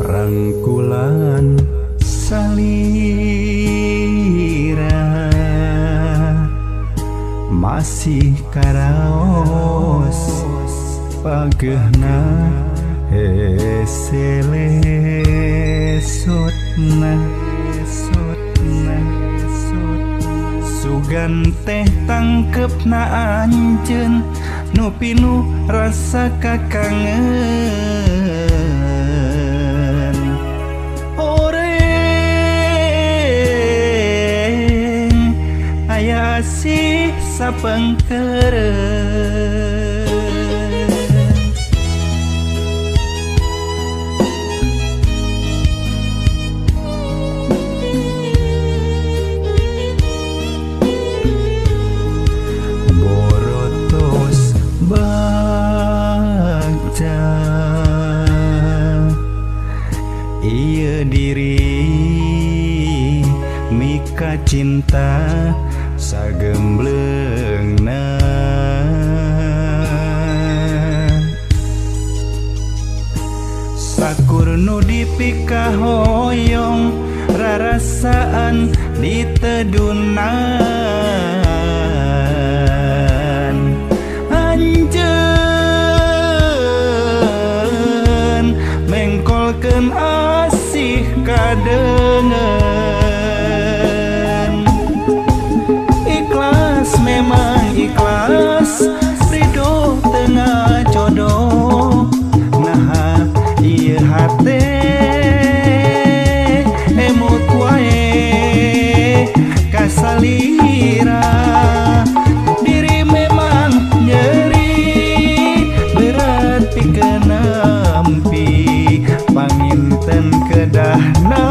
Rangkulan salira masih karaos pagehna hese lesotna sotna sugan teh tangkepna anjeun nu pinuh rasa kakangen. Asih sapengkeureun borotos bagja ieu diri mika cinta sagembleungna sakur nu dipikahoyong rarasaan ditedunan anjeun mengkolkeun asih kadeungeun. Memang ikhlas ridho tengah jodoh nah ieu hate emut wae kasalira diri memang nyeri berat pikeun nampi panginten kedahna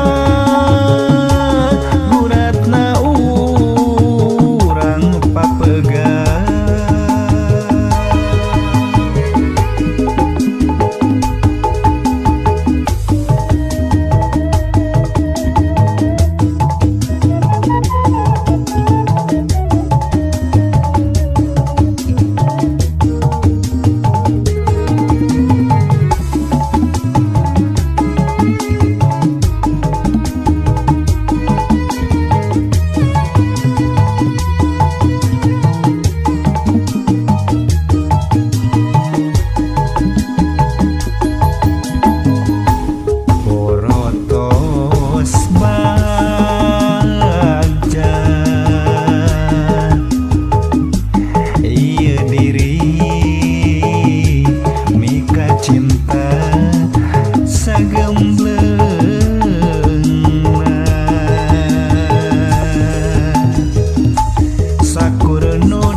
guratna urang papegang.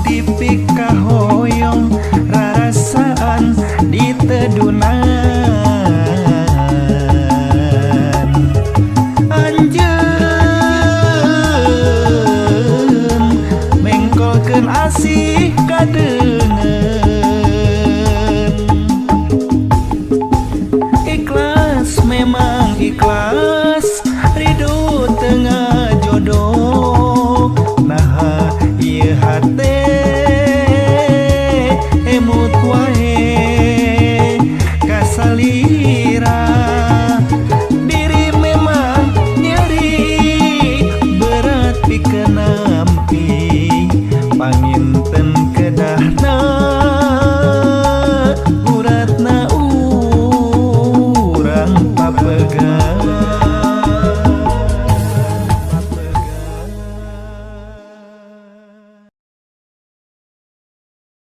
Dipikahoyong rarasaan ditedunan.